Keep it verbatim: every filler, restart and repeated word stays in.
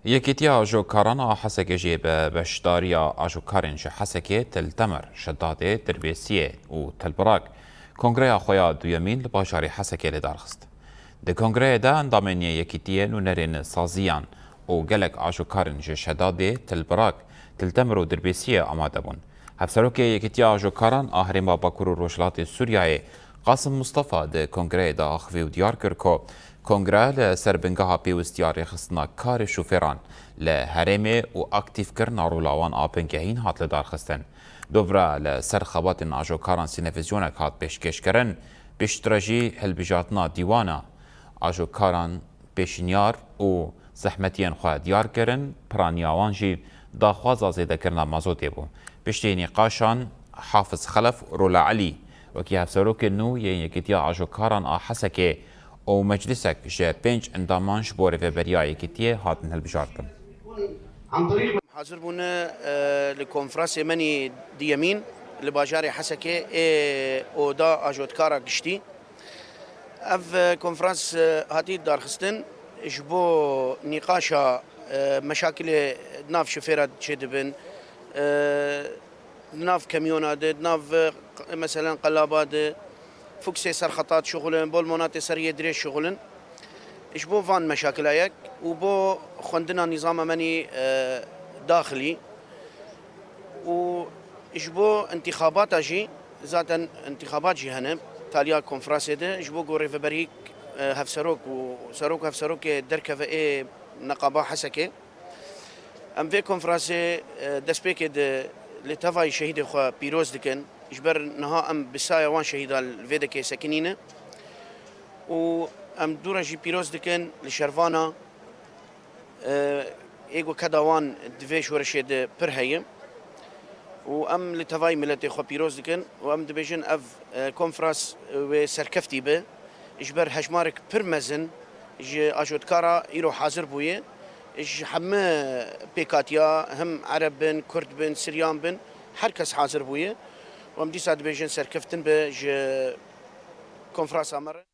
Yekîtiya Ajokaran a Hesekê jî bi beşdariya ajokarên ji Hesekê, Til Temer, Şedadê, Dirbêsiyê û Til Birak kongreya xwe ya duyemîn li bajarê Hesekê li dar xist. Di kongreyê de endamên Yekîtiyê, nûnerên saziyan û gelek ajokarên ji Şedadê, Til Birak, Til Temer û Dirbêsiyê amade bûn. Hevserokê Yekîtiya Ajokaran a Herêma Bakur û Rojhilatê Sûriyeyê, Qasim Mustafa, di kongreyê de axivî û diyar kir ku kongre li ser bingeha pêwîstiya rêxistina karê şofêran li herêmê û aktîfkirina rola wan a bingehîn hat lidarxistin. Dovra li ser xebatên ajokaran sînevizyonek hat pêşkêşkirin, piştre jî hilbijartina dîwana ajokaran pêşinyar û zehmetiyên xwe diyar kirin, piraniya wan jî daxwaza zêdekirina mazotê bû. Piştî nîqaşan Hafiz Xelef, Rola Elî, wekî hevserokê nû yên Yekîtiya Ajokaran a Hesekê û meclisek ji pênc endaman ji bo rêveberiya Yekîtiyê hatin hilbijartin. Hazir bûne, e, li konferansê menî diyemîn li bajarê Hesekê ê oda ajotkara giştî. Ev, e, konferans, e, hatî darxistin ji bo nîqaşa, e, meşakilê di nav şofêra çêdibin, e, di nav kamyona de, di nav, e, meselen qelaba de, fuksê ser xeta dişuxulin, bolmonatê ser yê dirêj dişuxulin. Ji bo van meşakila yek û bo xwendina nîzama menî, e, daxilî û ji bo întîxabata jî, zaten întîxabat jî hene, taliya konferansê de, ji bo ku rêveberî, e, hevserok û serok û hevserokê derkeve ê neqaba Hesekê. Em vê konferansê, e, destpêkê de li tevayî şehîdê xwe pîroz dikin. Ji ber niha em bi saya wan şehîda li vê dekê sekinîne û em dû re jî pîroz dikin li şervana, e, ê ku keda wan di vê şoreşê de pir heye û em li tevayî miletê xwe pîroz dikin û em dibêjin ev, e, konferans wê serkeftî be. Ji ber hejmarek pir mezin ji ajotkara îro hazir bûye. Ji heme pêkatiya, him Ereb bin, Kurd bin, Siryan bin, her kes hazir bûye. Û em dîsa dibêjin serkeftin be ji konferansa me re.